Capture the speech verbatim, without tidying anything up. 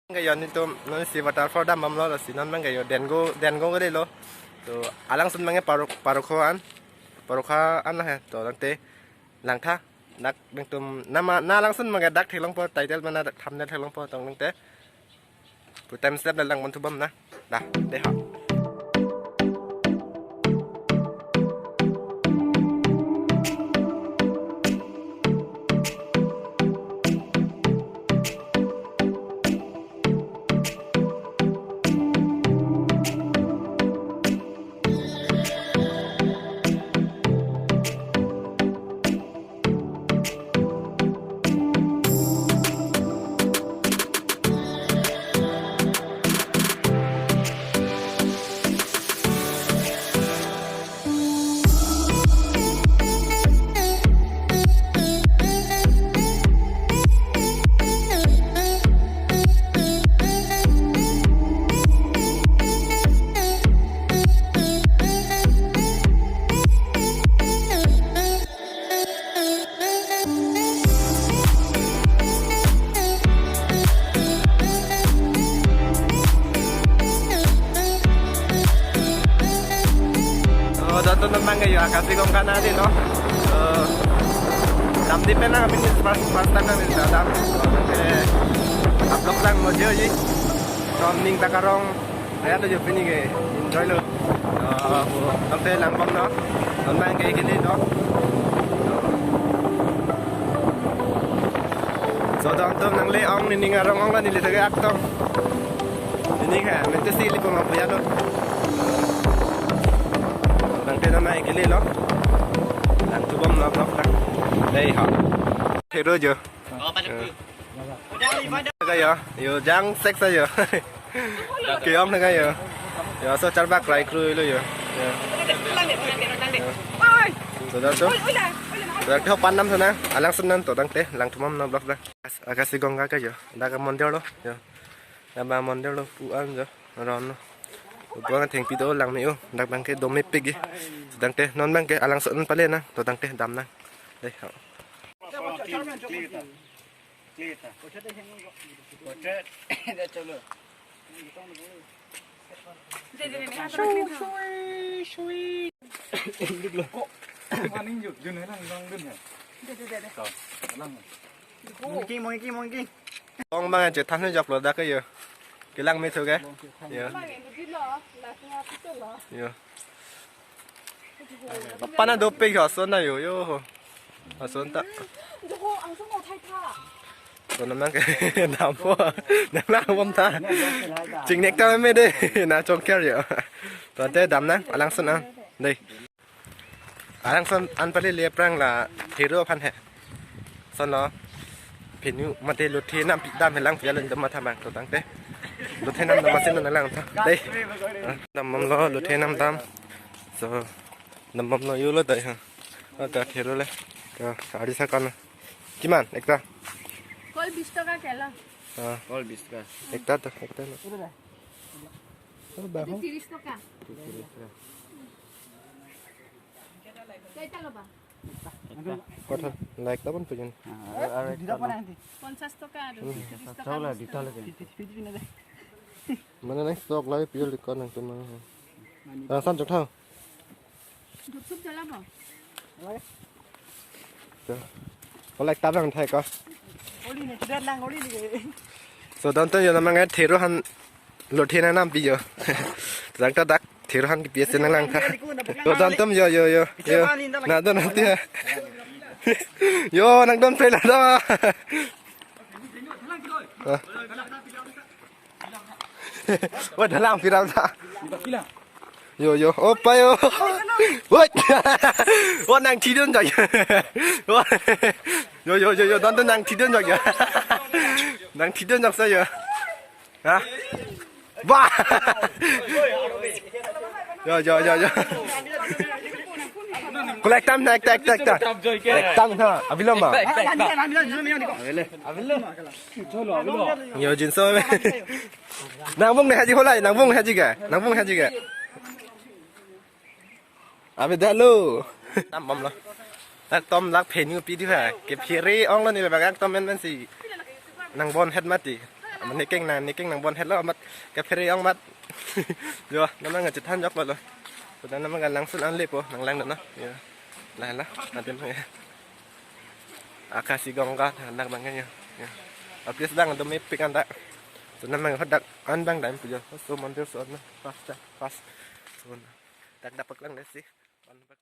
Ke yo nelitum non si waterfall dambomlo, lasi non abang ke yo Dengo, Dengo ke lo. To alangsun abang ke parok, parokho an, parokho an la he. To tangte langtha, dak nangtum nama, na alangsun abang ke dak theklongpo, title mana dak thumbnail theklongpo, tong tangte. Pu time step la langpon thubom na. Dah, dei ho. Oh, dak to non abang ke yo Akashi Ganga nangji lo. Oh, damde pen nang, amen first, first time nang neli dam. Eh, upload lang mo jo ji. Tom ning ta karong. Aya to jo pini ke enjoy lo. Oh, tangte langbom lo. Non abang ke kele lo. So, dam to nangle ong, nening arong ong la neli thek aktong. Nening ha, mente si li pung apuya lo. Tangte non abang ke kele lo. Lang thubom lo vlog ta. Dei ho. Thero jo. Ka yo, yo jang sek sa yo. Ke-ong na ka yo. Yo, so charbak rai kru lo yo. Yo. So dak to. Dak to pan nam sana. Alangsun nangto tangte, lang thubom na vlog ta. Akashi Ganga ka yo. Dak mondir lo. Yo. Dak abang mondir lo pu an jo. Ron lo. Pu an thengpi do lang me-o. Dak abang ke do mepik ji. So tangte non abang ke alangsun pale nang. To tangte dam nang. Dei ho. Monkey, monkey, monkey. Ong abang chethan jok lo dak ke yo. Kelang me thu ke. Yo. Yo. Pana dopik ho, ason na yo, yo ho. Ason ta. Joko angsong mo thai tha. To non abang ke dampo. Nang lang bom tha. Chingnek ta me dei. Na chongker yo. To tangte dam nang, alangsun an. Dei. Alangsun an pale le aphrang la thero aphan he. Ason lo. Phenu mate lothe nam pi dam he lang pi alun dam matha abang to tangte. Lothe nam dam asin na lang tha. Dei. Dambom lo lothe nam dam. So, dambom lo yo lo dei ha. Oh, ta thero le. Ta ari sa kan. Kiman ekta? Kol bis toka kelo. Ah, call বিশ টকা। Ekta ta, ekta lo. Oh, baho. তিরিশ টকা। তিরিশ টকা। কেইটা ল'বা? একটা। Kotha, la ekta pon pujon. Ah, aru, aru ekta lo। পঞ্চাশ টকা আৰু ত্ৰিশ টকা। চাউল আৰু দুটা লাগে। Mana nang stock lagi piyol di kon nangtum mana. Rangsan chok thang. ধূপ চুপ জ্বলাব? Kol ekta bang thai ko. Oli ni, tidak nang oli ni. So, dam to yo, non abang ke thero aphan lothe nang nam pi yo. Dak ta dak thero aphan kepi ase nang lang tha. So, dam to yo, yo, yo, yo. Na don nanti ya. Yo, nang don pe la do. Ah. Wah, dalang piram ta. Yo, yo, opa yo. Wah. Wah, nang thidun jak. Wah. Yo, yo, yo, yo, dam to nang thidun jak ya. Nang thidun jak sa ya. Ha? Wah. Yo, yo, yo, yo. Kol ekta na, ekta, ekta, ekta. Ekta na, abilom ba. Abilom. Yo, jinso. Nang bung ne haji holai, nang bung haji ga, nang bung haji ga. Abi dah lo. Dambom lo. Dak tom lak phenu pi di ba. Ke phiri ong lo ni ba dak tom men men si. Nang bon het mati. Amat ne keng nang, ne keng nang bon helo amat kaphere ong mat. Jo, non nangchethan joklo. Sudah non nang langsun an lepo, nang lang non. Ya. Lahelo, adim ya. Akasi Ganga, anak bang ya. Ya. Aplis bang do mepik an dak. Sudah nang hadak an bang dam pu jo. So mandir so an pas ta, pas. So dak dak paklang desi. An paklang.